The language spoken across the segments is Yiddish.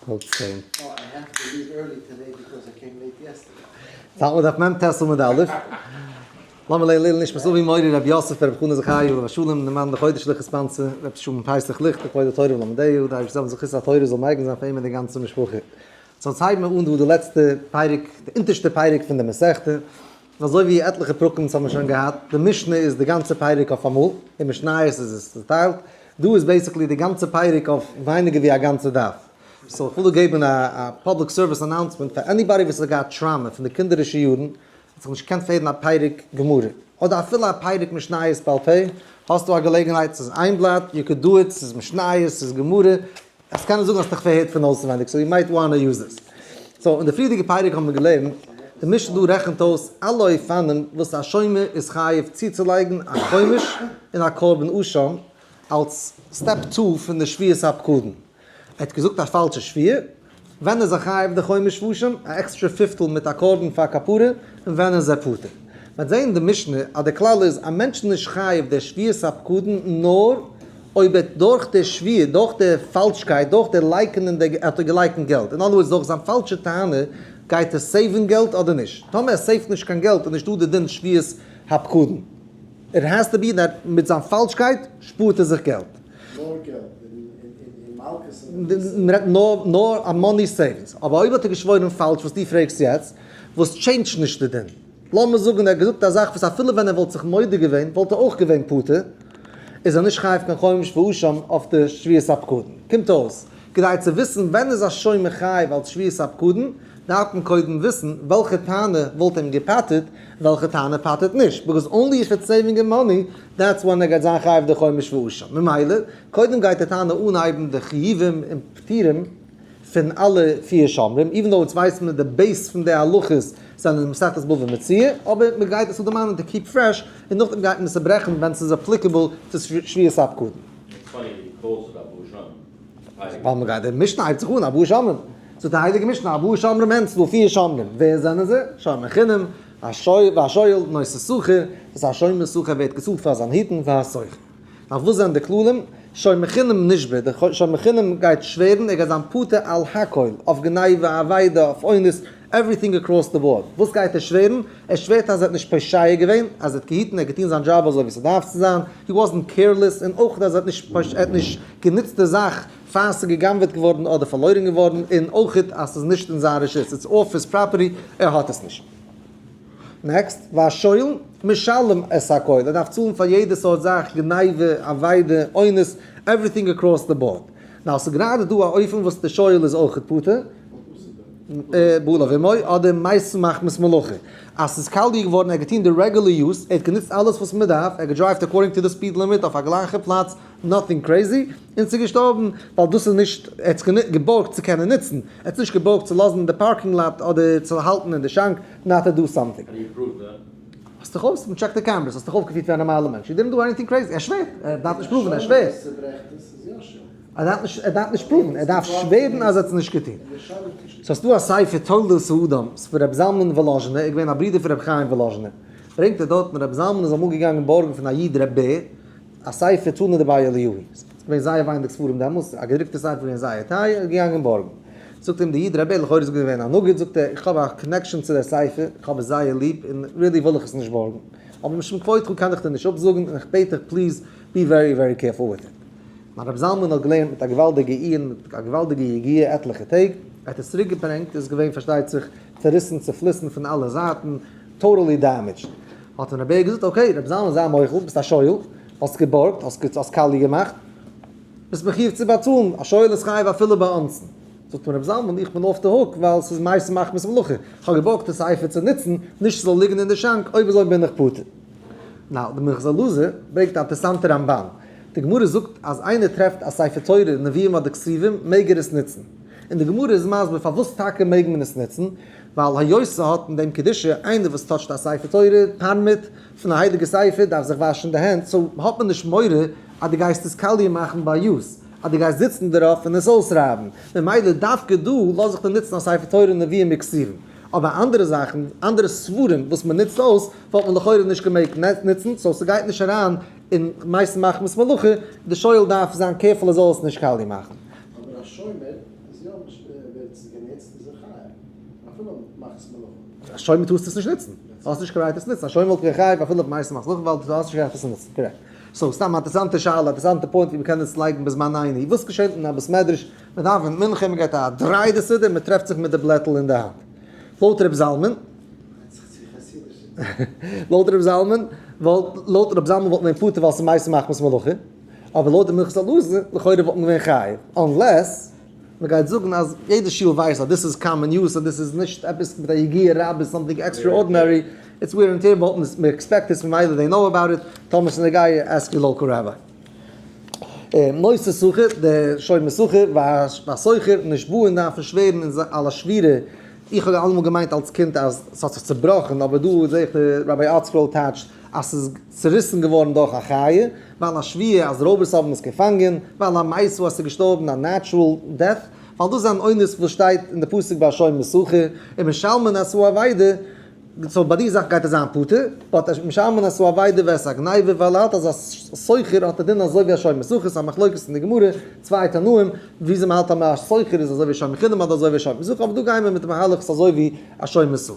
האלב צען. האלט מען דף מ ט עמוד א'. לאמיר לערנען לעילוי נשמת אבי מורי רבי יוסף ברב חנא זכרי' עליו השלום, דער מאן דחודש ליכט sponsor, רבי שלום פסח ליכט, לכבוד התורה ולומדיה, די אייבערשטער זאל זכות התורה זאל מגין זיין פאר אים און די גאנצע משפחה. so יעצט הייבן מיר אן דא די לעצטע פרק, די אונטערשטע פרק פון די מסכתא, און אזוי ווי עטליכע פרקים וואס האבן שוין געהאט, די משנה איז די גאנצע פרק אויף אמאל, אין משניות איז עס צוטיילט, דא איז basically די גאנצע פרק אויף ווייניגער ווי א גאנצע דף. so איך וויל דא געבן א public service announcement פאר anybody וואס האט געהאט trauma פון די קינדערישע יארן, האט זיך נישט געקענט פארהערן א פרק גמרא, אדער אפילו א פרק משניות בעל פה, האסטו א געלעגנהייט, ס'איז איין בלאט, you could do it, ס'איז משניות, ס'איז גמרא, עס קען זאגן האסט דיך פארהערט פון אויסענווייניג, so you might wanna use this. so אין די פריערדיגע פרק האבן מיר געלערנט, די משנה דא רעכנט אויס אלע אופנים וואס א שומר איז חייב צוצולייגן א חומש און א קרבן אשם אלס step two פון די שבועת הפקדון. ער האט געזאגט א פאלשע שבועה, ווען איז ער חייב די חומש ואשם, א עקסטרע פיפטל מיט א קרבן פאר כפרה, און ווען איז ער פטור. מ'וועט זען אין די משנה אז די כלל איז א מענטש איז נישט חייב די שבועת הפקדון נאר אויב ער האט דורך די שבועה, דורך די פאלשקייט, דורך די לייקענען די, האט ער געלייקענט געלט. אין other words דורך זיין פאלשע טענה גייט ער save ן געלט אדער נישט. טאמער ער save ט נישט קיין געלט איז נישטא די דין שבועת הפקדון. it has to be that מיט זיין פאלשקייט שפארט ער זיך געלט. נאר געלט, אין מלקות און. מ'רעדט נאר נאר א money savings. אבער אויב האט ער געשוואוירן פאלש וואס דו פרעגסט יעצט, וואס change ט נישט די דין. לאמיר זאגן ער האט געזאגט א זאך וואס אפילו ווען ער וואלט זיך מודה געווען וואלט ער אויך געווען פטור, איז ער נישט חייב קיין חומש ואשם אויף די שבועת הפקדון. קומט אויס, כדי צו וויסן ווען איז א שומר חייב אלס שבועת הפקדון, דארף מען קודם וויסן וועלכע טענה וואלט אים געפטר'ט, וועלכע טענה פטר'ט נישט, because only if it's saving him money, that's when ער גייט זיין חייב די חומש ואשם. ממילא, קודם גייט די טענה אנהייבן די חיובים און פטורים פון אלע פיר שומרים, even though אונז ווייסן מיר די base פון די הלכות זענען אין מסכת בבא מציעא, אבער מען גייט עס דערמאנען to keep fresh, און נאכדעם גייט מען עס צוברעכן ווען ס'איז applicable צו שבועת הפקדון. ווייל מען גייט, די משנה הייבט זיך אן ארבעה שומרים, זאגט די הייליגע משנה ארבעה שומרים הן, ס'דא פיר שומרים, ווער זענען זיי? שומר חינם, והשואל, נושא שכר, דאס א שומר שכר ווערט געצאלט פאר זיין היטן, והשוכר. נאך וואס זענען די כללים? שומר חינם נשבע, דער שומר חינם גייט שווערן, ער גייט זיין פטור על הכל, אויף גניבה, אבידה, אויף אונס, everything across the board. וואס גייט ער שווערן? ער שווערט אז ער האט נישט פושע געווען, אז ער האט געהיטן, ער האט געטון זיין דזשאב אזוי ווי ס'דארף צו זיין, he wasn't careless, און אויך אז ער האט נישט ער האט נישט גענוצט די זאך פאר ס'איז גע'גנב'עט געווארן אדער פארלוירן געווארן, און אויך אז ס'איז נישט אין זיין רשות, it's off his property, ער האט עס נישט. next, והשואל משלם את הכל, ער דארף צאלן פאר יעדע סארט זאך, גניבה, אבידה, אונס, everything across the board. now ס'איז גראדע דא א אופן וואס די שואל איז אויכעט פטור, בעליו עמו, אדער מתה מחמת מלאכה. אז ס'איז קאליע געווארן, ער האט געטון די regular use, ער האט גענוצט אלעס וואס מ'דארף, ער האט געדרייווט according to the speed limit אויף א גלייכע פלאץ, nothing crazy, און ס'איז געשטארבן, ווייל דאס איז נישט, ער האט עס געבארגט צו קענען נוצן, ער האט עס נישט געבארגט צו לאזן אין די parking lot אדער צו האלטן אין די שאנק, not to do something. האסט דיך אויס, מ'טשעקט די cameras, האסט דיך אויפגעפירט ווי א נארמאלע מענטש, you didn't do anything crazy, ער שווערט, ער דארף נישט prove ן, ער שווערט. ער דארף נישט, ער דארף נישט prove ן, ער דארף שווערן אז ער האט עס נישט געטון. so ס'דא א ספר תולדות האדם, ס'איז פון רבי זלמן וואלאזשינער, ער איז געווען א ברודער פון רבי חיים וואלאזשינער. ברענגט ער דארטן רבי זלמן איז אמאל געגאנגען בארגן פון א איד ר' בער א ספר תנא דבי אליהו. ס'איז געווען זייער ווייניג ספרים דעמאלס, א געדרוקטע ספר איז געווען זייער טייער, ער איז געגאנגען בארגן. זאגט אים די איד ר' בער, לכאורה איז געווען א נגיד, זאגט ער, איך האב א connection צו דער ספר, איך האב עס זייער ליב, און really וויל איך עס נישט בארגן. אבער משום כבודך קען איך דיר נישט אפזאגן, און איך בעט דיך please be very very careful with it. מיין רבי זלמן האט געלערנט מיט א געוואלדיגע עיון, מיט א געוואלדיגע יגיעה עטליכע טעג, ער האט עס צוריק געברענגט, איז געווען פארשטייט זיך צעריסן צעפליסן פון אלע זייטן, totally damaged. האט אים רבי געזאגט, okay רבי זלמן זיי מוחל, ביסט א שואל, האסט געבארגט, האסט קאליע געמאכט, ביסט מחיוב צו באצאלן, א שואל איז חייב אפילו באונסין. זאגט אים רבי זלמן, איך בין off the hook ווייל ס'איז מתה מחמת מלאכה, איך האב געבארגט די ספר צו נוצן, נישט ס'זאל ליגן אין די שאנק, אויב אזוי בין איך פטור. now, די מנחת אלעזר ברענגט א אינטערעסאנטע רמבן. די גמרא זאגט אז איינער טרעפט א ספר תורה נביאים אדער כתובים מעג ער עס נוצן. און די גמרא איז מסביר פארוואס טאקע מעג מען עס נוצן, ווייל היות ס'האט אין דעם קדושה, איינער וואס touch ט א ספר תורה, פארמעט, פון א הייליגע ספר דארף זיך וואשן די הענט, so האט מען נישט מורא אז דו גייסט עס קאליע מאכן ביי use, אז דו גייסט זיצן דערויף און עס אויסרייבן, ממילא דווקא דא לאז איך דיר נוצן א ספר תורה נביאים וכתובים. אבער אנדערע זאכן, אנדערע ספרים וואס מען נוצט אויס, וואלט מען לכאורה נישט געמעגט נוצן, so ס'גייט נישט אריין אין מתה מחמת מלאכה, די שואל דארף זיין careful ער זאל עס נישט קאליע מאכן. אבער א שומר. איז יא ווערט עס גענוצט איז ער חייב אפילו מחמת מלאכה. א שומר טארסטו עס נישט נוצן. האסט נישט קיין right עס צו נוצן. א שומר וואלט געווען חייב אפילו אויף מעשה מחמת מלאכה ווייל דו האסט נישט קיין רעכט עס צו נוצן. Correct. So סתם א אינטערעסאנטע שאלה, אינטערעסאנטע point ווי מ'קען עס לייגן בזמן איני. וואס געשעט אין א בית מדרש? מ'דאווענט מנחה, מ'געט א דריי די סידור, מ'טרעפט זיך מיט די בלעטל אין די האנט. לויט ר' זלמן. לויט ר' זלמן וואלט לויט ר' זלמן וואלט מען פטור ווייל ס'איז מעשה מחמת מלאכה. אבער לויט די מנחת אלעזר לכאורה וואלט מען געווען חייב. Unless מ'גייט זאגן אז יעדע שול ווייסט אז דאס איז common use אז דאס איז נישט עפעס מיט א יגיעה רבה something extraordinary, it's wear and tear וואלט מען מ'עקספעקט עס ממילא they know about it, טאמער ס'איז נוגע ask your local rabbi. נושא שכר, די שומר שכר והשוכר נשבעין דארפן שווערן אין על השבירה, איך האב אלעמאל געמיינט אלס קינד אז ס'האט זיך צובראכן, אבער דא זעה איך די Rabbi ArtScroll טייטשט אז ס'איז צוריסן געווארן דורך א חיה, ועל השביה אז רויבערס האבן עס געפאנגען, ועל המיתה אז ס'איז געשטארבן א natural death, ווייל דאס איז אן אונס וואס שטייט אין די פסוק ביי שומר שכר, ומשלמין את האבידה, so ביי די זאך גייט ער זיין פטור, but משלמין את האבידה ואת הגניבה, ווייל ער האלט אז א שוכר האט א דין אזוי ווי א שומר שכר, ס'איז א מחלוקת אין די גמרא, צוויי תנאים, וויאזוי מ'האלט אז א שוכר איז אזוי ווי א שומר חינם אדער אזוי ווי א שומר שכר, אבער דא גייען מיר מיט די מהלך ס'איז אזוי ווי א שומר שכר.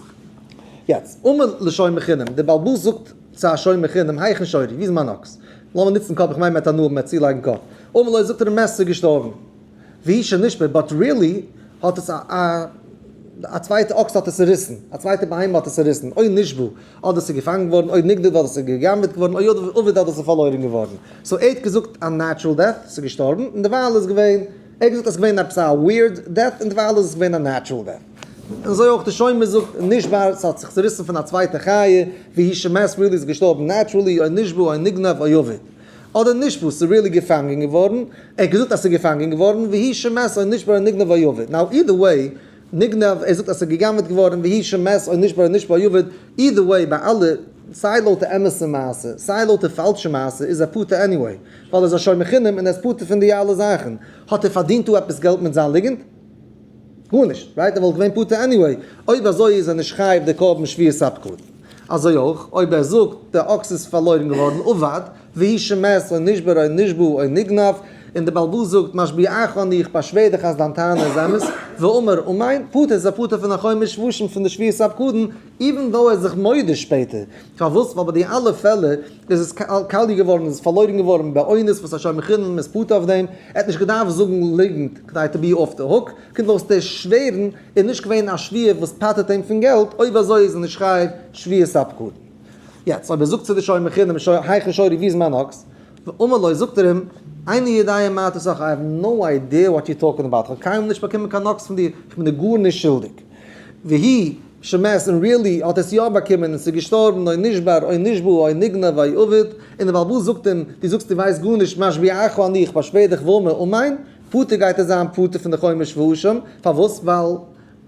יעצט, אמר לשומר חינם, דער בעל הבית זאגט צו א שומר חינם, היכן שורי, ווי איז מיין אקס? לאמיר נוצן קאפ, איך מיין מ'העט הנאה מ'העט צולייגן קאפ. אמר לו, זאגט ער אים, מת איז געשטארבן. והוא שנשבר, but really האט עס א א צווייטע אקס האט עס צעריסן, א צווייטע בהמה האט עס צעריסן, או נשבה, אדער עס איז געפאנגען געווארן, או נגנב, אדער עס איז גע'גנב'עט געווארן, או אבד, אדער עס איז פארלוירן געווארן. So ער האט געזאגט א natural death, עס איז געשטארבן, און דערווייל איז געווען, ער האט געזאגט אז עס איז געווען עפעס א weird death, און דערווייל איז עס געווען א natural death. און אזוי אויך די שומר זאגט נשבר, ס'האט זיך צעריסן פון א צווייטע חיה, והוא שמת really איז געשטארבן naturally, או נשבה, או נגנב, או אבד. אדער נשבה, ס'איז really געפאנגען געווארן, ער האט געזאגט אז ס'איז געפאנגען געווארן, והוא שמת או נשבר או נגנב או אבד. Now either way, נגנב, ער זאגט אז ס'איז גע'גנב'עט געווארן, והוא שמת או נשבר או נשבה או אבד, either way ביי אלע, סיי לויט די אמת'ע מעשה, סיי לויט די פאלשע מעשה, איז ער פטור anyway, ווייל ער איז א שומר חינם און ער איז פטור פון די אלע זאכן. האט ער פארדינט דא עפעס געלט מיט זיין ליגנט? גארנישט, right? ער וואלט געווען פטור anyway, אויב אזוי איז ער נישט חייב די קרבן שבועת הפקדון. אזוי אויך אויב ער זאגט די אקס איז פארלוירן געווארן אבד, והוא שמת או נשבר או נשבה או נגנב, און די בעל הבית זאגט משביעך אני איך באשווער דיך אז דיין טענה איז אמת, ואמר אמן, פטור איז ער פטור פון א חומש ואשם פון די שבועת הפקדון, even though ער איז זיך מודה שפעטער. פארוואס? ווייל ביי די אלע פעלער איז עס קאליע געווארן, איז עס פארלוירן געווארן באונס וואס א שומר חינם איז פטור אויף דעם, ער האט נישט געדארפט זאגן ליגנט כדי to be off the hook, קומט אויס דער שווערן איז נישט געווען א שבועה וואס פטר'ט אים פון געלט, אויב אזוי איז ער נישט חייב שבועת הפקדון. יעצט אויב ער זאגט צו די שומר חינם היכן שורי ווי איז מיין אקס? ואמר לו זאגט ער אים, איני יודע מה אתה שח, I have no idea what you talking about, איך האב קיינמאל נישט באקומען קיין אקס פון דיר, איך בין דיר גארנישט שולדיג. והוא שמת און really האט עס יא באקומען און ס'איז געשטארבן או נשבר או נשבה או נגנב או אבד, און דער בעל הבית זאגט אים, דו זאגסט דו ווייסט גארנישט משביעך אני איך באשווער דיך ואמר אמן, פטור גייט ער זיין פטור פון די חומש ואשם, פארוואס? ווייל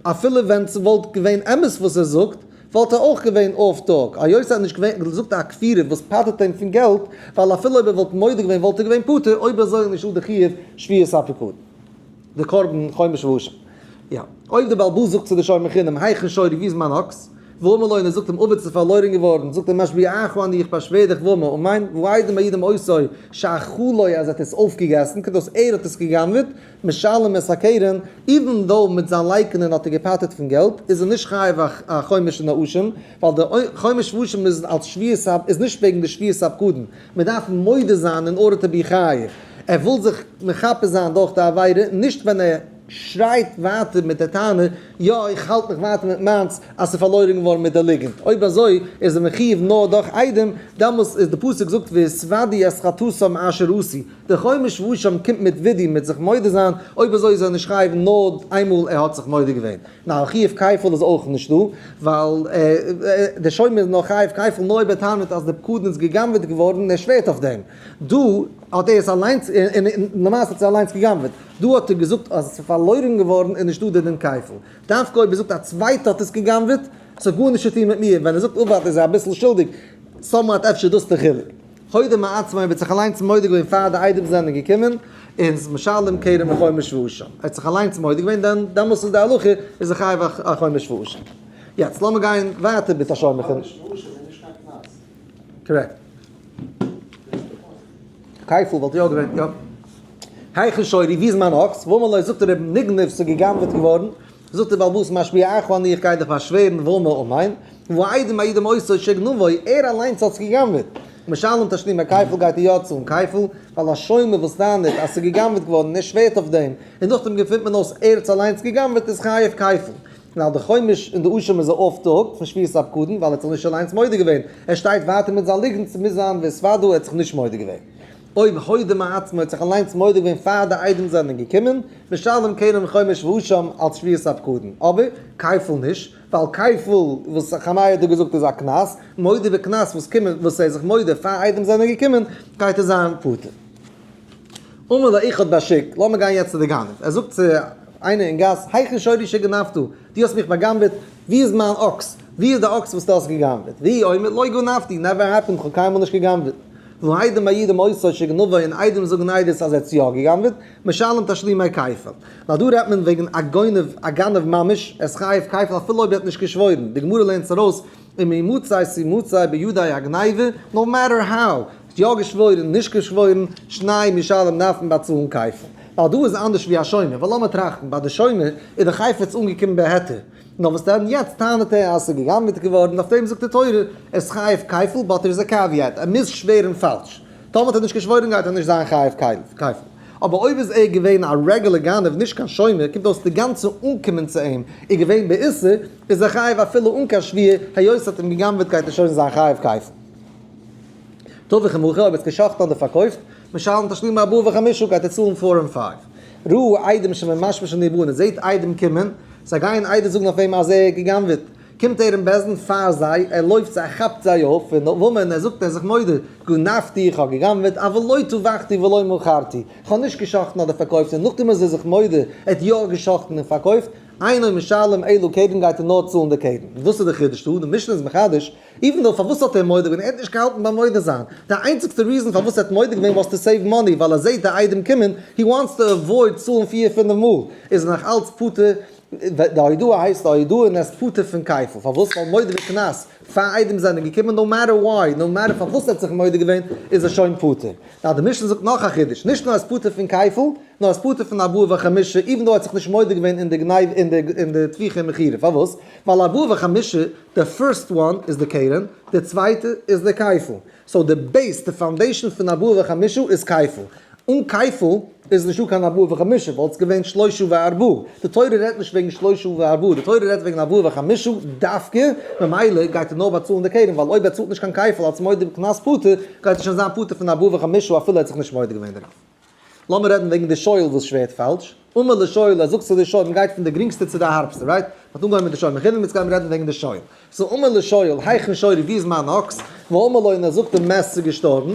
אפילו ווען ס'וואלט געווען אמת וואס ער זאגט, וואלט ער אויך געווען off the hook, היות ער האט נישט געווען געזאגט א כפירה וואס פטר'ט אים פון געלט, ווייל אפילו אויב ער וואלט מודה געווען וואלט ער געווען פטור, אויב אזוי איז נישטא די חיוב שבועת הפקדון. די קרבן חומש ואשם. יא. אויב דער בעל הבית זאגט צו די שומר חינם, היכן שורי, ווי איז מיין אקס? ואמר לו, און ער זאגט אים, אבד ס'איז פארלוירן געווארן, זאגט ער, משביעך אני, איך באשווער דיך, ואמר, אמן, והעדים מעידים אותו, שאכלו, אז ער האט עס אויפגעגעסן, כדאס ער האט עס גע'גנב'עט, משלם את הקרן, even though מיט זיין לייקענען האט ער געפטר'ט פון געלט, איז ער נישט חייב א חומש און א אשם, ווייל די חומש ואשם איז אלס שבועת איז נישט וועגן די שבועת הפקדון, מען דארף מודה זיין אין order to be חייב, ער וויל זיך מכפר זיין דורך די עבירה, נישט ווען ער שרייט ווייטער מיט די טענה, יא איך האלט מיך ווייטער מיט מיינס אז ס'איז פארלוירן געווארן מיט די ליגנט, אויב אזוי איז ער מחיוב נאר דורך עדים, דעמאלס איז די פסוק זאגט והתודו את חטאתם אשר עשו, די חומש ואשם קומט מיט וידוי מיט זיך מודה זיין, אויב אזוי איז ער נישט חייב נאר איינמאל ער האט זיך מודה געווען. נאר חיוב כפל איז אויך נישט דא, ווייל דער שומר איז נאר חייב כפל נאר אויב ער טענה'ט אז די פקדון איז גע'גנב'עט געווארן און ער שווערט אויף דעם. דא האט ער עס אליינס, און למעשה האט עס אליינס גע'גנב'עט. דא האט ער געזאגט אז עס איז פארלוירן געווארן און נישטא דער דין כפל. דווקא אויב ער זאגט א צווייטער האט עס גע'גנב'עט, עס האט גארנישט צו טון מיט מיר, ווען ער זאגט אבד איז ער אביסל שולדיג, somewhat אפשר דאס די חילוק. הודה מעצמו ער האט זיך אליינס מודה געווען פאר די עדים זענען געקומען, און ס'איז משלם קרן וחומש ואשם. ער האט זיך אליינס מודה געווען, דען דעמאלס איז די הלכה איז ער חייב א חומש ואשם. יעצט לאמיר גיין ווייטער מיט א שומר חינם. חומש ואשם איז נישט קיין קנס. Correct. כפל וואלט יא געווען, יא. היכן שורי, ווי איז מיין אקס? ואמר לו, זאגט ער אים, נגנב, ס'איז גע'גנב'עט געווארן. זאגט דער בעל הבית, משביעך אני, איך גיי דיך באשווערן, ואמר אמן. והעדים מעידים אותו שגנבו, ער אליינס האט עס גע'גנב'עט. משלם תשלומי כפל גייט ער יא צאלן כפל, ווייל א שומר וואס טענה'ט אז ס'איז גע'גנב'עט געווארן און ער שווערט אויף דעם, און נאכדעם געפינט מען אויס ער האט עס אליינס גע'גנב'עט איז חייב כפל. ווייל די חומש און די אשם איז א off the hook פון שבועת הפקדון ווייל ער האט זיך נישט אליינס מודה געווען, ער שטייט ווייטער מיט זיין ליגנט ס'מוז זיין והתוודה ער האט זיך נישט מודה געווען. אויב הודה מעצמו האט זיך אליינס מודה געווען פאר די עדים זענען געקומען, משלם קרן חומש ואשם אלס שבועת הפקדון. אבער כפל נישט, ווייל כפל וואס חמאי האט דא געזאגט איז א קנס, מודה בקנס וואס קומען וואס ער איז זיך מודה פאר עדים זענען געקומען גייט ער זיין פטור. אמר לאחד בשוק, לאמיר גיין יעצט צו די גנב. ער זאגט צו איינער אין גאס, היכן שורי שגנבת? דו האסט מיך בא'גנב'עט, וואו איז מיין אקס? וואו איז די אקס וואס דו האסט גע'גנב'עט? והוא אומר, לא גנבתי, never happened, כ'האב קיינמאל נישט גע'גנב'עט. והעדים מעידים אותו שגנבו און עדים זאגן עדות אז ער האט יא גע'גנב'עט, משלם תשלומי כפל. נאר דא רעדט מען וועגן א גונב, א גנב ממש, ער איז חייב כפל אפילו אויב ער האט נישט געשוואוירן. די גמרא לערנט עס ארויס, אם ימצא תמצא בידו הגניבה, no matter how, יא געשוואוירן נישט געשוואוירן, שני משלם דארף מען באצאלן כפל. ווייל דא איז אנדערש ווי א שומר, ווייל לאמיר טראכטן, ביי די שומר איז די חפץ אנגעקומען בהיתר, נאר וואס דען יעצט טענה'ט ער אז עס איז גע'גנב'עט געווארן, אויף דעם זאגט די תורה, ער איז חייב כפל, but ער איז א caveat, ער מוז שווערן פאלש. טאמער האט ער נישט געשוואוירן גייט ער נישט זיין חייב כפל. אבער אויב איז ער געווען א רעגולער גנב נישט קיין שומר, קומט אויס די גאנצע אנקומען צו אים איז געווען באיסור, איז ער חייב אפילו אן קיין שבועה, היות ס'האט אים גע'גנב'עט גייט ער שוין זיין חייב כפל. טבח ומכר, אויב האט גע'שחט'ן אדער פארקויפט, משלם תשלומי ארבעה וחמישה גייט ער צאלן four און five. ראה עדים שממשמשין ובאין, זעהט עדים קומען, זיי גייען עדות זאגן אויף אים אז ער האט גע'גנב'עט, קומט ער אין בית דין פאר זיי, ער לויפט זיי, ער כאפט זיי אויף, און וואמען ער זאגט ער איז זיך מודה, גנבתי, איך האב גע'גנב'עט, אבל לא טבחתי ולא מכרתי, איך האב נישט גע'שחט'ן אדער פארקויפט, און נאכדעם איז ער זיך מודה, ער האט יא גע'שחט'ן און פארקויפט, אינו משלם אלא קרן גייט ער נאר צאלן די קרן. וואס איז די חידוש דא? די משנה איז מחדש, even though פארוואס האט ער מודה געווען? ער האט נישט געהאלטן ביים מודה זיין. די איינציגסטע reason פארוואס ער האט מודה געווען was to save money ווייל ער זעהט די עדים קומען, he wants to avoid צאלן פיר פינף מאל, איז ער נאך אלץ פטור, די הודאה הייסט א הודאה און ער איז פטור פון כפל. פארוואס? ווייל מודה בקנס פאר עדים זענען געקומען no matter why, no matter פארוואס ער האט זיך מודה געווען איז ער שוין פטור. נאר די משנה זאגט נאך א חידוש, נישט נאר ער איז פטור פון כפל, נאר ער איז פטור פון ארבעה וחמישה, even though ער האט זיך נישט מודה געווען אין די גניבה אין די טביחה און מכירה. פארוואס? ווייל ארבעה וחמישה די first one איז די קרן, די צווייטע איז די כפל. so די base, די foundation פון ארבעה וחמישה איז כפל. אן כפל איז נישטא קיין ארבעה וחמישה, וואלט עס געווען שלושה וארבעה. די תורה רעדט נישט וועגן שלושה וארבעה, די תורה רעדט וועגן ארבעה וחמישה דווקא, ממילא גייט ער נאר באצאלן די קרן, ווייל אויב ער צאלט נישט קיין כפל אלס מודה בקנס פטור, גייט ער שוין זיין פטור פון ארבעה וחמישה אפילו ער האט זיך נישט מודה געווען דערויף. לאמיר רעדן וועגן די שואל וואס שווערט פאלש. אמר לשואל, ער זאגט צו די שואל, מ'גייט פון די גרינגסטע צו די הארבסטע, right? מ'האט אנגעהויבן מיט די שואל מחינם, יעצט גייען מיר רעדן וועגן די שואל. so אמר לשואל, היכן שורי, ווי איז מיין אקס? ואמר לו, און ער זאגט אים, מת, ס'איז געשטארבן.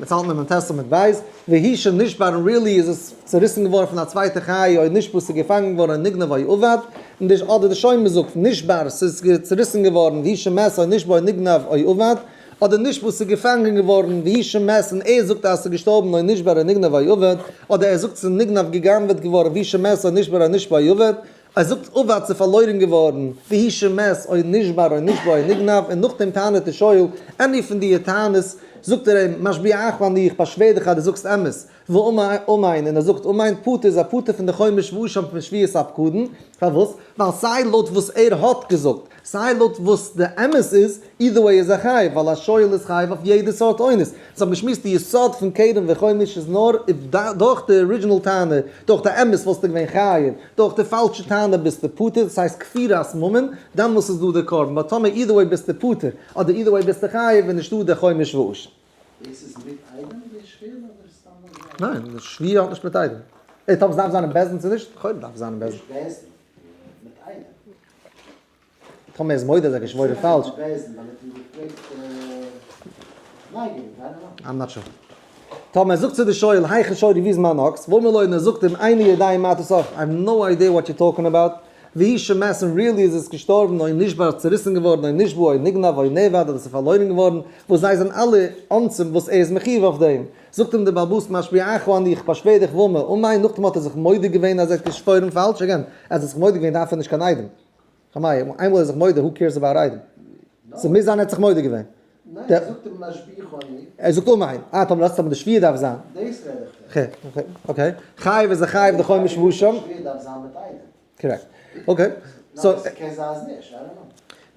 יעצט האלט מען ביים ט' עמוד בית. והוא שנשבר, און really איז עס צוריסן געווארן פון א צווייטע חיה, או נשבה, ס'איז געפאנגען געווארן, או נגנב, או אבד. און די, אדער די שומר זאגט, נשבר, ס'איז צוריסן געווארן, והוא שמת, או נשבה, או נגנב, או אבד. אדער נישט וואס איז געפאנגען געווארן והוא שמת און ער זאגט אז עס איז געשטארבן או נשבר או נגנב או אבד, אדער ער זאגט ס'איז נגנב געגנבעט געווארן והוא שמת או נשבר או נשבה או אבד, ער זאגט אבד ס'איז פארלוירן געווארן והוא שמת או נשבר או נשבה או נגנב, און נאכדעם טענה'ט די שואל any פון די טענות, זאגט ער אים משביעך אני איך באשווער דיך אז דו זאגסט אמת, ואמר אמן און ער זאגט אמן, פטור איז א פטור פון די חומש ואשם פון שבועת הפקדון, פארוואס? ווייל סיי לויט וואס ער האט געזאגט, סיי לויט וואס די אמת איז, either way איז ער חייב, ווייל א שואל איז חייב אויף יעדע סארט אונס. אונז האבן געשמועסט די יסוד פון קרן וחומש איז נאר אויב דורך די original טענה, דורך די אמת וואלסטו געווען חייב, דורך די פאלשע טענה ביסטו פטור, דאס הייסט כפירת ממון, דאמאלס איז דא די קרבן, but טאמער either way ביסטו פטור, אדער either way ביסטו חייב איז נישטא די חומש ואשם. דאס איז מיט עדים די שבועה אדער סתם אזוי? ניין, די שבועה האט נישט מיט עדים. און טאמער ס'דארף זיין אין בית דין צו נישט? לכאורה דארף עס זיין אין בית דין. נישט בית דין, מיט עדים. טאמער איז מודה אז ער האט געשוואוירען פאלש. I'm not sure. טאמער ער זאגט צו די שואל היכן שורי ווי איז מיין אקס? ואמר לו און ער זאגט אים איני יודע מה אתה שח, I have no idea what you're talking about, והוא שמת און really איז עס געשטארבן או נשבר צוריסן געווארן או נשבה או נגנב או נאבד אדער ס'איז פארלוירן געווארן, וואס זיי זענען אלע אונסים וואס ער איז מחיוב אויף דעם. זאגט אים דער בעל הבית משביעך אני איך באשווער דיך ואמר אמן נאכדעם האט ער זיך מודה געווען אז ער האט געשוואוירן פאלש, again, אז ער האט זיך מודה געווען דארף ער נישט קיין עדים. כ'מיין, איינמאל ער איז זיך מודה, who cares about עדים? ס'מוז זיין ער האט זיך מודה געווען. ניין, ער זאגט אים משביעך אני. ער זאגט אמן. אה, טאמער לאזט אבער די שבועה דארף זיין. דאס רעד איך דאך. Okay, okay. חייב איז א חייב די חומש וושם. שבועה דארף זיין מיט איינעם. Correct. Okay. So, קען זיין אז נישט, I don't know.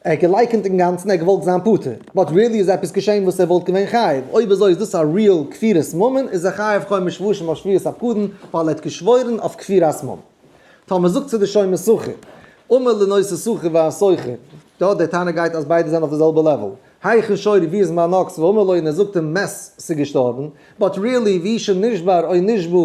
ער האט געלייקענט אינגאנצן, ער האט געוואלט זיין פטור. But really איז עפעס געשען וואס ער וואלט געווען חייב. אויב אזוי איז דאס א real כפירת ממון, איז ער חייב חומש וושם אויף שבועת הפקדון, ווייל ער האט געשוואוירן אויף כפירת ממון. טאמער זאגט צו די שומר שכר, אמר לנושא שכר והשוכר, דא דער תנא גייט אז ביידע זענען אויף די זעלבע level. היכן שורי ווי איז מיין אקס ואמר לו און ער זאגט אים מת ס'איז געשטארבן, but really והוא שנשבר או נשבה,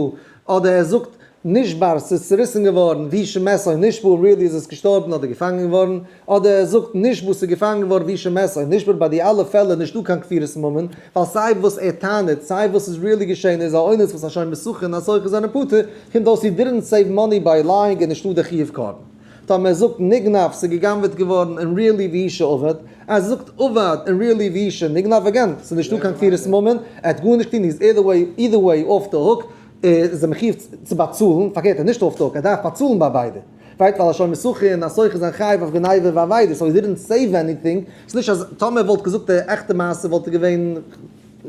אדער ער זאגט נשבר ס'איז צוריסן געווארן והוא שמת או נשבה און really איז עס געשטארבן אדער געפאנגען געווארן, אדער ער זאגט נשבה ס'איז געפאנגען געווארן והוא שמת או נשבר ביי די אלע פעלער נישטא קיין כפירת ממון, ווייל סיי וואס ער טענה'ט סיי וואס איז really געשען איז א אונס וואס א שומר שכר און א שוכר זענען פטור, קומט אויס he didn't save money by lying און נישטא די חיוב קרבן. טאמער ער זאגט נגנב ס'איז גע'גנב'עט געווארן און really והוא שאבד, ער זאגט אבד און really והוא שנגנב again, ס'איז נישטא קיין כפירת ממון, ער האט גארנישט געטון, he's either way, either way off the hook, איז ער מחיוב צו באצאלן, פארקערט ער איז נישט off the hook, ער דארף באצאלן ביי ביידע. Right ווייל א שומר שכר און א שוכר זענען חייב אויף גניבה ואבידה, so he didn't save anything, ס'איז נישט אז טאמער ער וואלט געזאגט די עכטע מעשה וואלט ער געווען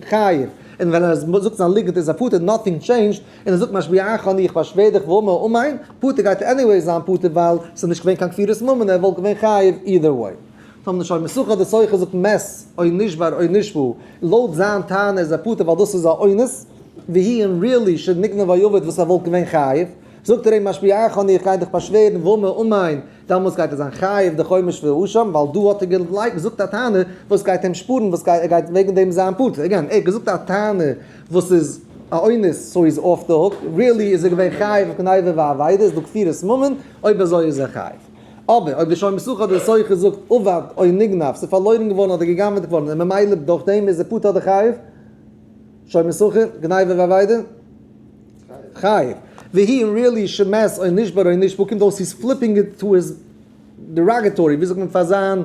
חייב, און ווען ער זאגט זיין ליגנט איז ער פטור, nothing changed, און ער זאגט משביעך אני איך באשווער דיך ואמר אמן, פטור גייט ער anyway זיין פטור ווייל ס'איז נישט געווען קיין כפירת ממון ער וואלט געווען חייב either way. טאמער נישט אויב מסוכ אדער סוחר זאגט מת או נשבר או נשבה, לויט זיין טענה איז ער פטור ווייל דאס איז א אונס, והוא און really שנגנב או אבד וואס ער וואלט געווען חייב, זאגט ער אים משביעך אני איך גיי דיך באשווערן ואמר אמן, דעמאלטס גייט ער זיין חייב די חומש ואשם, ווייל דא האט ער געלייגט געזאגט א טענה וואס גייט אים שפארן וואס גייט ער גייט וועגן דעם זיין פטור, again ער האט געזאגט א טענה וואס איז א אונס so he's off the hook, really איז ער געווען חייב אויף גניבה ואבידה איז דא כפירת ממון, אויב אזוי איז ער חייב. אבער אויב די שומר שכר אדער די שוכר זאגט אבד או נגנב ס'איז פארלוירן געווארן אדער גע'גנב'עט געווארן און ממילא דורך דעם איז ער פטור אדער חייב, שומר שכר, גניבה ואבידה? חייב. והוא און really שמת או נשבר או נשבה קומט אויס he's flipping it to his derogatory, ווי זאגט מען פאר זיין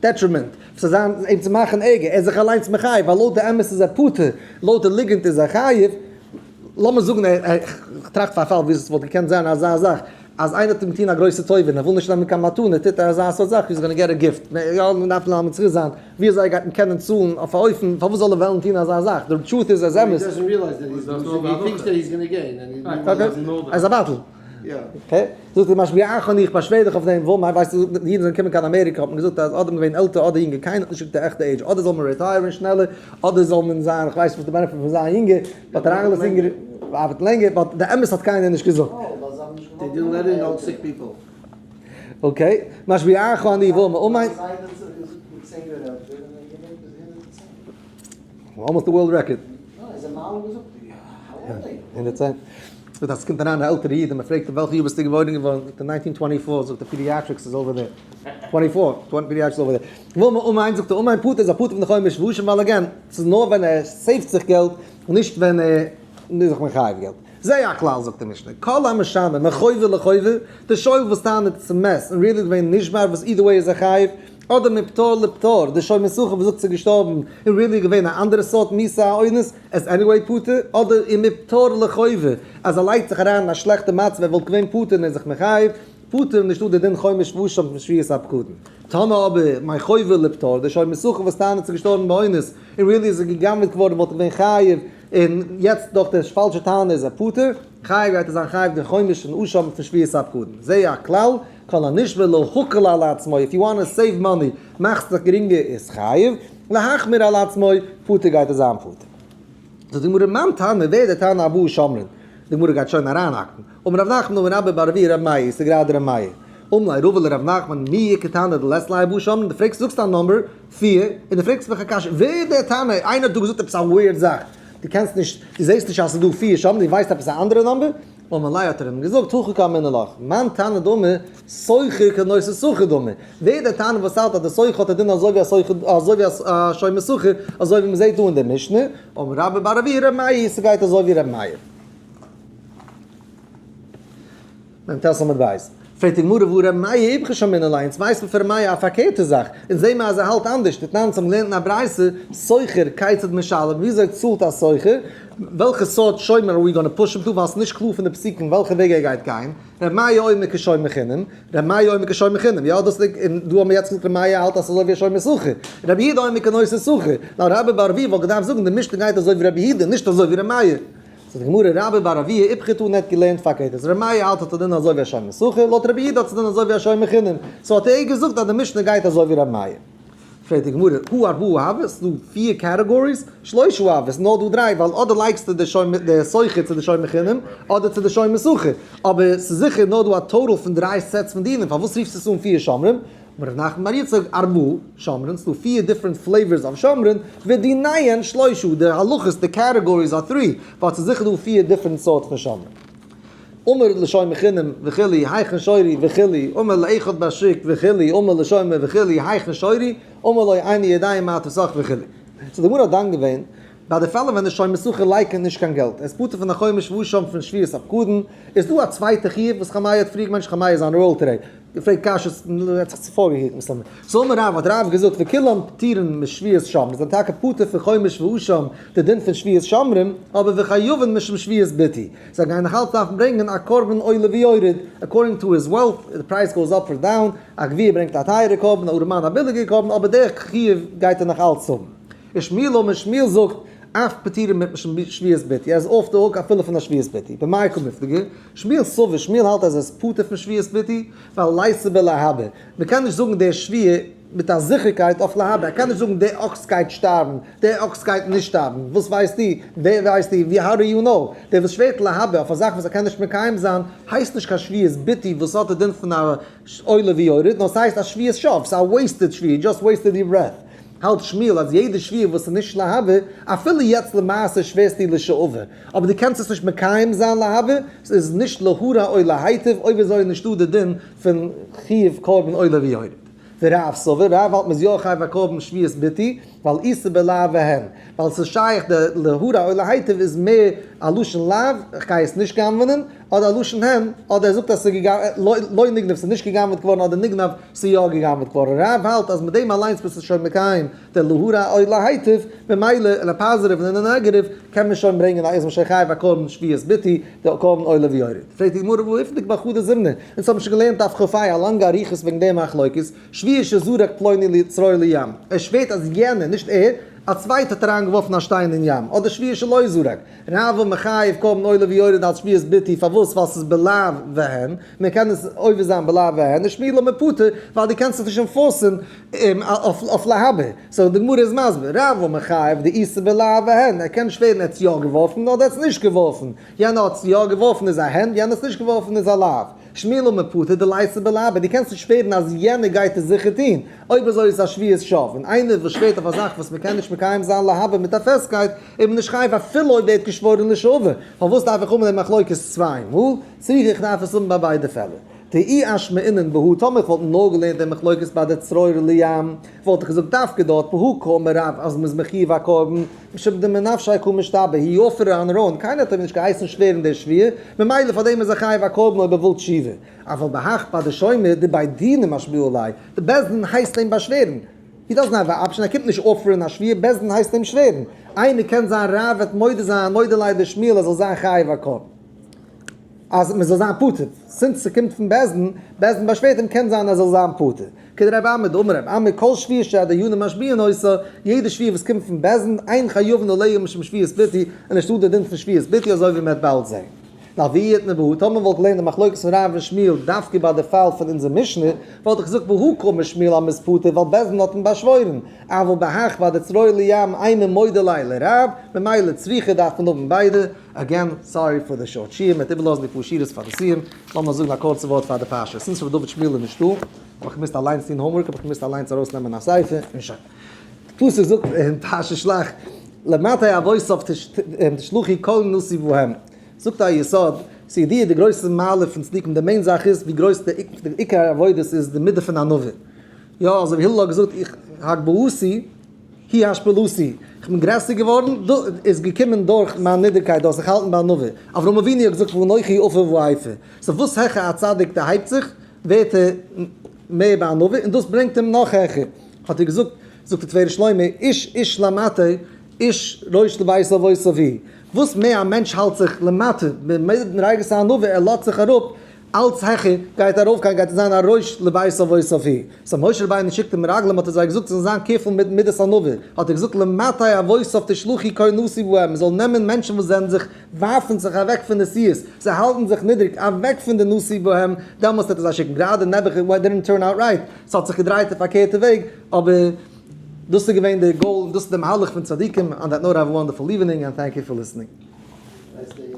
detriment, פאר זיין אים צו מאכן ערגער, ער איז זיך אליינס מחייב, ווייל לויט די אמת איז ער פטור, לויט די ליגנט איז ער חייב, לאמיר זאגן ער, איך טראכט פאר א פאל ווי עס וואלט געקענט זיין אזא זאך, אז איינער האט אים געטון א גרויסע טובה און ער וויל נישט נעמען קיין מתנה, טוט ער אזא סארט זאך, he's gonna get a gift, יא, מען דארף לאמיר צוריק זיין, ווי אזוי ער גייט אים קענען צאלן אויף א אופן, פארוואס זאל ער וועלן טון אזא זאך, די truth איז אז אמת. Okay, ער איז א בטלן. Okay, זאגט ער משביעך אני איך באשווער דיך אויף דעם, וואו מיין ווייסטו די אידן זענען געקומען קיין אמעריקע האט מען געזאגט אז אדער מען געווען עלטער אדער יונגער קיינער האט נישט געזאגט די עכטע עידזש אדער זאל מען retire ען שנעלער אדער זאל מען זיין איך ווייס נישט וואס די benefit פון זיין יונגער but אריינגעלאזט יונגער ארבעטן לענגער but די אמת האט קיינער נישט געזאגט. Okay, משביעך אני ואמר אמן. Almost the world record. 110. זאגט אז ס'קומט אריין א עלטערע איד און מ'פרעגט אים וועלכע יאר ביסטו געבוירן געווארן, זאגט ער 1924, זאגט ער pediatrics איז over there, 24, pediatrics איז over there. ואמר אמן, זאגט ער אמן פטור איז א פטור פון די חומש ואשם ווייל again, ס'איז נאר ווען ער save ט זיך געלט און נישט ווען ער איז זיך מחייב געלט. זה הכלל זאגט די משנה, כל המשנה מחובה לחובה, די שואל וואס טענה'ט צום מת און really געווען נשבר וואס either way איז ער חייב, אדער מפטור לפטור, די שומר שכר וואס זאגט ס'איז געשטארבן און really געווען א אנדערע סארט מיתה א אונס, עס anyway פטור, אדער און מפטור לחובה, אז ער לייגט זיך אריין אין א שלעכטע מצב ער וואלט געווען פטור און ער איז זיך מחייב, פטור נישטא די דין חומש ואשם פון שבועת הפקדון. טאמער אבער מחובה לפטור, די שומר שכר וואס טענה'ט ס'איז געשטארבן באונס און really איז ער גע'גנב'עט געווארן וואלט ער געווען חייב, און יעצט דורך די פאלשע טענה איז ער פטור, חייב גייט ער זיין חייב די חומש און אשם פון שבועת הפקדון. זה הכלל, כל הנשבע להקל על עצמו, if you want to save money, מאכסט זיך גרינגער איז חייב, להחמיר על עצמו, פטור גייט ער זיין פטור. זאגט די גמרא מאן תנא, ווער איז דער תנא ארבעה שומרין? די גמרא גייט שוין אריינהאקן, אמר רב נחמן אמר רבה בר אבוה רב מאיר, ס'איז גראדע רב מאיר. אמר ליה רבא לרב נחמן מי איכא תנא דלית ליה ארבעה שומרין, דו פרעגסט זאגסט א number פיר, און דו פרעגסט מיך א קשיא, ווער איז דער תנא? איינער האט דא געזאגט עפעס א weird זאך, דו קענסט נישט, דו זעסט נישט אז ס'איז דא פיר שומרין, דו ווייסט עפעס א אנדערע number? אמר ליה האט ער אים געזאגט, הכי קאמינא לך, מאן תנא דאמר שוכר כנושא שכר דמי, ווער איז דער תנא וואס האלט אז דער שוכר האט א דין אזוי ווי א שוכר, אזוי ווי א שומר שכר, אזוי ווי מ'זעט דא אין דער משנה, אמר רבה בר אבוה ר' מאיר, ס'גייט אזוי ווי ר' מאיר. מ"ט עמוד ב'. פרעגט די גמרא והא ר' מאיר איפכא שמעינן ליה, אונז ווייסן פון ר' מאיר א פארקערטע זאך, אונז זעהן מיר אז ער האלט אנדערש, דתנן אונז האבן געלערנט אין א ברייתא, שוכר כיצד משלם, וויאזוי צאלט א שוכר, וועלכע סארט שומר are we gonna push him to, ווייל ס'איז נישט קלאר פון די פסוקים וועלכע וועג ער גייט גיין, ר' מאיר אומר כשומר חינם, ר' מאיר אומר כשומר חינם, יא דאס איז, און דא האבן מיר יעצט געזאגט ר' מאיר האלט אז ס'איז אזוי ווי א שומר שכר, רבי יהודה אומר כנושא שכר, נאר רבה בר אבוה וואלט געדארפט זאגן די משנה גייט אזוי ווי רבי יהודה נישט אזוי ווי ר' מאיר. זאגט די גמרא רבה בר אבוה איפכא תני האט געלערנט פארקערט אז ר' מאיר האלט האט א דין אזוי ווי א שומר שכר, לויט רבי יהודה האט עס א דין אזוי ווי א שומר חינם, so האט ער געזאגט אז די משנה גייט אזוי ווי ר' מאיר. פרעגט די גמרא, הא ארבעה הוו, ס'איז דא פיר categories, שלושה הוו, ס'איז נאר דא דריי, ווייל אדער לייגסטו די שומר די שוכר צו די שומר חינם, אדער צו די שומר שכר, אבער ס'איז זיכער נאר דא א total פון דריי sets פון דינים, פארוואס רופסטו עס אן פיר שומרים? אמר רב נחמן בר יצחק, ארבעה שומרים, ס'איז דא פיר different flavors of שומרים, ודיניהן שלושה, די הלכות, די categories are three, ווייל ס'איז זיכער דא פיר different סארט פון שומרים. אמר לשומר חינם וכו', היכן שורי וכו', אמר לאחד בשוק וכו', אמר לשומר וכו', היכן שורי, אמר לו איני יודע מה אתה סח וכו'. so די גמרא האט דן געווען, ביי די פעלער ווען די שומר שכר לייקענט נישט קיין געלט, ער איז פטור פון א חומש ואשם פון שבועת הפקדון, איז דא א צווייטע חיוב וואס חמאי האט פריער געמיינט שחמאי איז on roll today, געפרעגט קשיות און האט זיך צופארגעהיטן מסתמא. so אמר רב, האט רב געזאגט וכולם פטורין משבועת שומרים, זיי זענען טאקע פטור פון חומש ואשם, די דין פון שבועת שומרים, אבער וחייבין משום שבועת ביטוי, זיי גייען נאך אלץ דארפן ברענגען א קרבן עולה ויורד, according to his wealth, די price goes up or down, א גביר ברענגט א טייערע קרבן, א ארעמאן א ביליגע קרבן, אבער דער חיוב גייט ער נאך אלץ האבן. ושמואל אמר, שמואל זאגט, אף פטורין משום שבועת ביטוי, ער איז off the hook אפילו פון א שבועת ביטוי, במאי קמיפלגי, שמואל סבר, שמואל האלט אז ער איז פטור פון שבועת ביטוי, ווייל ליתא בלהבא, מען קען נישט זאגן דער שבועה מיט א זיכערקייט אויף להבא, ער קען נישט זאגן דער אקס גייט שטארבן, דער אקס גייט נישט שטארבן, וואס ווייסטו, ווער ווייסטו, ווי how do you know, דער וואס שווערט להבא אויף א זאך וואס ער קען נישט מקיים זיין, הייסט נישט קיין שבועת ביטוי וואס האט די דין פון א עולה ויורד, נאר ס'הייסט א שבועת שווא, ס'איז א wasted שבועה, you just wasted your breath. האלט שמואל אז יעדע שבועה וואס איז נישט להבא, אפילו יעצט למעשה שווערסטו לשעבר, אבער דו קענסט עס נישט מקיים זיין להבא, ס'איז נישט להרע או להיטיב, אויב אזוי איז נישטא די דין פון חיוב קרבן עולה ויורד. ורב סבר, רב האלט מ'איז יא חייב א קרבן שבועת ביטוי, ווייל איתא בלאו והן, ווייל ס'איז שייך די להרע או להיטיב איז מער א לשון לאו, כ'גיי עס נישט גנב'נען, אדער א לשון הן, אדער ער זאגט אז ס'איז לא נגנב, ס'איז נישט גע'גנב'עט געווארן אדער נגנב, ס'איז יא גע'גנב'עט געווארן. רב האלט אז מיט דעם אליינס ביסטו שוין מקיים די להרע או להיטיב, ממילא לפזרב און לנגרב קען מען שוין ברענגען א איז מען שוין חייב א קרבן שבועת ביטוי, די קרבן עולה ויורד. פרעגט די גמרא והא איפליגו בחדא זימנא, אונז האבן שוין געלערנט דף כ"ה א לאנגע אריכות וועגן די מחלוקת, שבועה שזרק פלוני לצרור לים, ער שווערט אז יענער, נישט ער, א צווייטער האט אריינגעווארפן א שטיין אין ים, אדער שבועה שלא זרק, רב מחייב קרבן עולה ויורד אלס שבועת ביטוי, פארוואס? ווייל ס'איז בלאו והן, מען קען עס עובר זיין בלאו והן, ושמואל אמר פטור, ווייל דו קענסט עס נישט enforce ן אויף להבא, so די גמרא איז מסביר, רב מחייב דאיתא בלאו והן, ער קען שווערן ער האט עס יא געווארפן אדער ער האט עס נישט געווארפן, יענער האט עס יא געווארפן איז א הן, יענער האט עס נישט געווארפן איז א לאו. שמואל אמר פטור דליתא בלהבא, דו קענסט נישט שווערן אז יענער גייט עס זיכער טון, אויב אזוי איז עס א שבועת שווא, און איינער וואס שווערט אויף א זאך וואס מען קען נישט מקיים זיין להבא מיט א פעסטקייט, איז מען נישט חייב אפילו אויב ער האט געשוואוירן לשעבר, פארוואס דארף איך האבן די מחלוקת צוויי מאל? צריכא איך דארף עס האבן ביי ביידע פעלער. דאי אשמעינן בהא טאמער איך וואלט נאר געלערנט די מחלוקת ביי די צרור לים, וואלט איך געזאגט דווקא דארט בהא קאמר רב אז מ'איז מחיוב א קרבן, משום דמנפשיה קא משתבע, he offered on own, קיינער האט אים נישט געהייסן שווערן די שבועה, ממילא פאר דעם איז ער חייב א קרבן אויב ער וויל תשובה. אבל בהך ביי די שומר דבי דינא משביע ליה, די בית דין הייסט אים באשווערן. he doesn't have a option, ער קומט נישט offer ן א שבועה, בית דין הייסט אים שווערן. איינער קען זיין רב וועט מודה זיין, מודה ליה לשמואל ער זאל זיין חייב א קרבן. אז מען זאל זיין פטור, since ס'קומט פון בית דין, בית דין באשווערט אים קען זיין ער זאל זיין פטור. כדרב אמי דאמר רב אמי כל שבועה שהדיינים משביעין אותה, יעדע שבועה וואס קומט פון בית דין, אין חייבין עליה משום שבועת ביטוי, און נישטא די דין פון שבועת ביטוי אזוי ווי מען וועט באלד זען. נאר ואי איתמר בהא, טאמער וואלט געלערנט די מחלוקת פון רב און שמואל דווקא ביי די פאל פון אונזער משנה, וואלט איך געזאגט בהא קאמר שמואל אז מ'איז פטור ווייל בית דין האט אים באשוואוירן, אבל בהך ביי די צרור לים אימא מודה ליה לרב, ממילא צריכא דארף מען האבן ביידע. again, sorry for the short שיעור, מ'וועט איבערלאזן די פאר שורות פאר די סיום, לאמיר זאגן א קורצע ווארט פאר די פרשה, since ר' דוד שמואל איז נישטא, האב איך געמוזט אליינס טון homework, האב איך געמוזט אליינס ארויסנעמען א ספר, און שוין. די פסוק זאגט אין פרשת שלח, למטה אבותיו תשלחי כל נשיא בהם, זאגט א יסוד, ס'איז ידוע די גרויסע מעלה פון צדיקים, די main זאך איז ווי גרויס די עיקר עבודות איז די מידה פון ענווה, יא אזוי ווי הלל האט געזאגט איך הגבהתי היא השפלתי, איך בין גרעסער געווארן, דא איז געקומען דורך מיין נידערקייט דורך זיך האלטן ביי ענווה, אברהם אבינו האט געזאגט ואנכי עפר ואפר, so וואס העכער א צדיק דערהייבט זיך, ווערט ער מער בענווה און דאס ברענגט אים נאך העכער. האט ער געזאגט, זאגט דער תפארת שלמה, איש איש למטה, איש ראש לבית אבותיו הוא. וואס מער א מענטש האלט זיך למטה, במדרגת הענווה, ער לאזט זיך אראפ, אלץ העכער גייט ארויפגיין גייט ער זיין א ראש לבית אבותיו הוא. so משה רבינו שיקט די מרגלים האט ער זיי געזאגט זיי זאלן זיין careful מיט מידת ענווה, האט ער געזאגט למטה אבותיו תשלחו כה נשיא בהם, מען זאל נעמען מענטשן וואס זענען זיך ווארפן זיך אוועק פון נשיאות, זיי האלטן זיך נידריג אוועק פון די נשיא בהם, דעמאלסט וועט ער זיי שיקן, גראדע נעבעך it didn't turn out right, ס'האט זיך געדרייט די פארקערטע וועג, אבער דאס איז געווען די goal און דאס איז די מהלך פון צדיקים, on that note have a wonderful evening and thank you for listening. Nice day.